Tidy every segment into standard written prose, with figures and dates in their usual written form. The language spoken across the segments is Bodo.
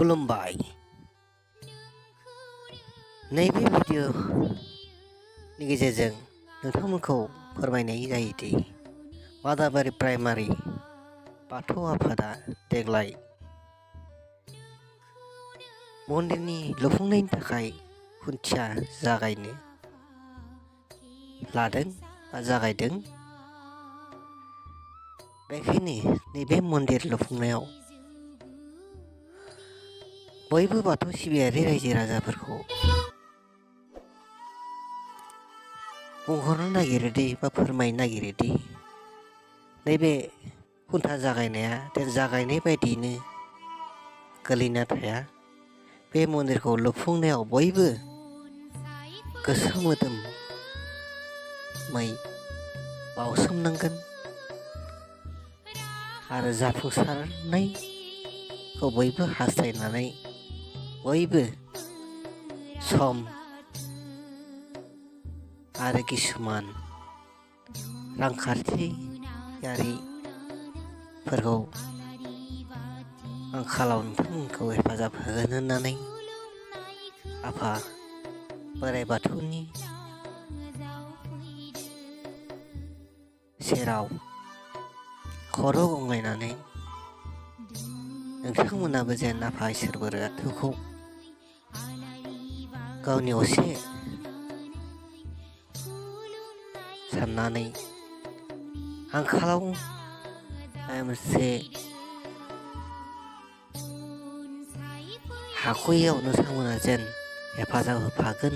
खुलुमबाय। नैबे भिडिअनि गेजेरजों नोंथांमोनखौ फोरमायनाय जायोदि बादाबारि प्राइमारि बाथौ आफादा देग्लाय मन्दिरनि लुफुंनायनि थाखाय खुन्थिया जागायनो लादों बा जागायदों। बेखायनो नैबे मन्दिर लुफुंनायाव बयबो बाथौ सिबियारि रायजो राजाफोरखौ बुंहरनो नागिरोदि बा फोरमायनो नागिरोदि नैबे खुन्था जागायनाया जागायनाय बायदियैनो गोलैना थाया। बे मन्दिरखौ लुफुंनायाव बयबो गोसो मोदोमै बावसोमनांगोन आरो जाफुंसारनायखौ बयबो हास्थायनानै बयबो सम आरो किसुमान रांखान्थियारिफोरखौ आंखालाव नोंथांमोनखौ हेफाजाब होगोन होननानै आफा बोराइ बाथौनि सेराव खर' गंग्लायनानै नोंथांमोनाबो जेन आफा इसोर बोराइ बाथौखौ गावनि असे साननानै आंखालाव माबा मोनसे हाख'यैयाव नोंथांमोना जेन हेफाजाब होफागोन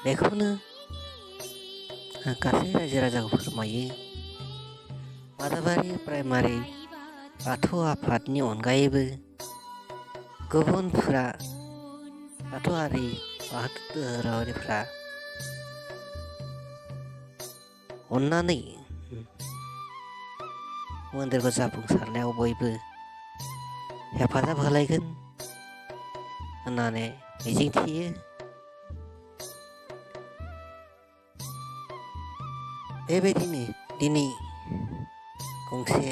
बेखौनो गासै रायजो राजाखौ फोरमायो। बादाबारि प्राइमारि बाथौ आफादनि अनगायैबो गुबुनफोरा बाथौ धोरोमारिफ्रा अननानै मन्दिरखौ जाफुंसारनायाव बयबो हेफाजाब होलायगोन होननानै मिजिंथियो। बेबायदिनो दिनै गंसे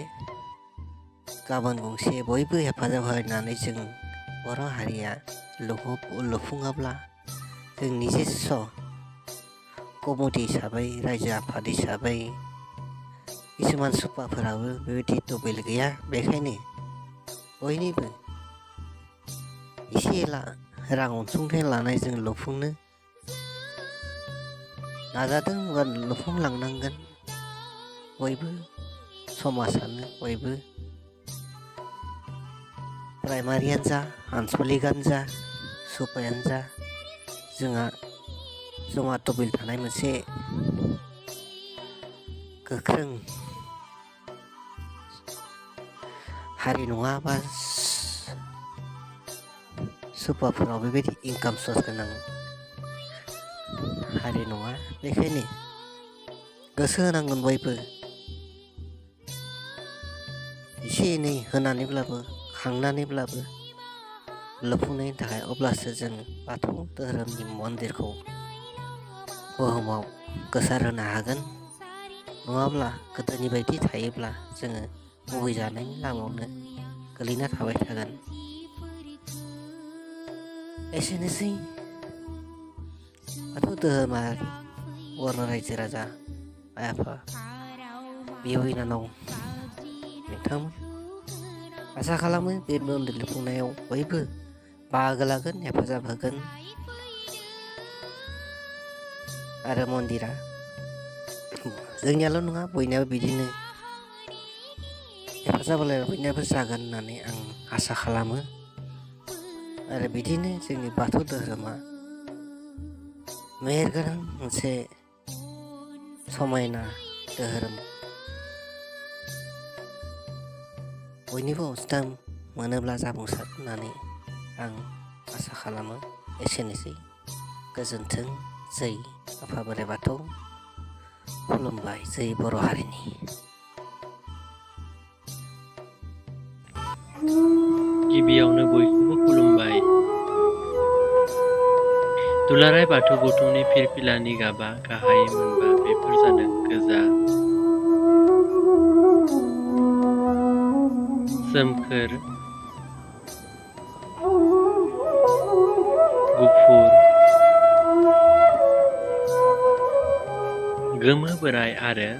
गाबोन गंसे बयबो हेफाजाब होलायनानै जों बर' हारिया लुफुङाब्ला जों निजेस्स कमिटि हिसाबै रायजो आफाद हिसाबै किसुमान सुपाफोराबो बेबायदि तबिल गैया। बेखायनो बयनिबो एसे एला रां अनसुंथाइ लानाय जों लुफुंनो नाजादों बा लुफुंलांनांगोन। बयबो समाजानो बयबो प्राइमारियानो जा आनसलिकआनो जा सुपायानो जा जोंहा जमा तबिल थानाय मोनसे गोख्रों हारि नङा बा सुपाफोराव बेबायदि इनकाम सर्स गोनां हारि नङा। बेखायनो गोसो होनांगोन बयबो एसे एनै होनानैब्लाबो खांनानैब्लाबो लुफुंनायनि थाखाय। अब्लासो जों बाथौ धोरोमनि मन्दिरखौ बुहुमाव गोसारहोनो हागोन। नङाब्ला गोदोनि बायदि थायोब्ला जोङो मुगैजानायनि लामायावनो गोलैना थाबाय थागोन। एसेनोसै बाथौ धोरोमारि बर' रायजो राजा आइ आफा बिब' बिनानाव नोंथांमोन आसा खालामो बे मन्दिर लुफुंनायाव बयबो बाहागो लागोन, हेफाजाब होगोन आरो मन्दिरा जोंनियाल' नङा बयनियाबो बिदिनो हेफाजाब होलायना बयनियाबो जागोन होननानै आं आसा खालामो। आरो बिदिनो जोंनि बाथौ धोरोमा मेहेरगोनां मोनसे समायना धोरोम बयनिबो अनसुंथाइ मोनोब्ला जाफुंसार होननानै आं आसा खालामो। एसेनोसै गोजोन्थों। जै आफा बोराइ बाथौ। खुलुमबाय। जै बर' हारिनि। गिबियावनो बयखौबो खुलुमबाय। दुलाराय बाथौ गौथुमनि फिरफिलानि गाबा गाहायै मोनबा। बेफोर जादों गोजा, सोमखोर, गुफुर, गोमो बोराइ आरो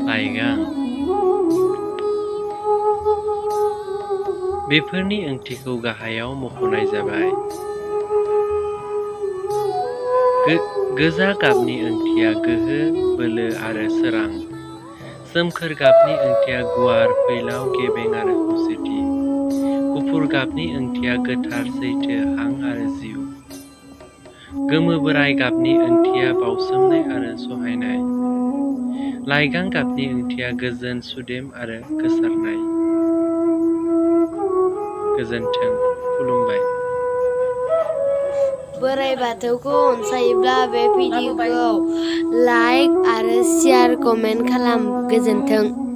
लाइगां। बेफोरनि ओंथिखौ गाहायाव मख'नाय जाबाय। गोजा गाबनि ओंथिया गोहो, बोलो आरो सोरां। सोमखोर गाबनि ओंथिया गुवार, फैलाव, गेबें आरो खौसेथि। गुफुर गाबनि ओंथिया गोथार, सैथो, हां आरो जिउ। गोमो बोराइ गाबनि ओंथिया बावसोमनाय आरो सहायनाय। लाइगां गाबनि ओंथिया गोजोन, सुदेम आरो गोसारनाय। गोजोन्थों। खुलुमबाय। बोराइ बाथौखौ अनसायोब्ला बे भिडिअखौ लाइक आरो शेयार कमेन्ट खालाम। गोजोन्थों।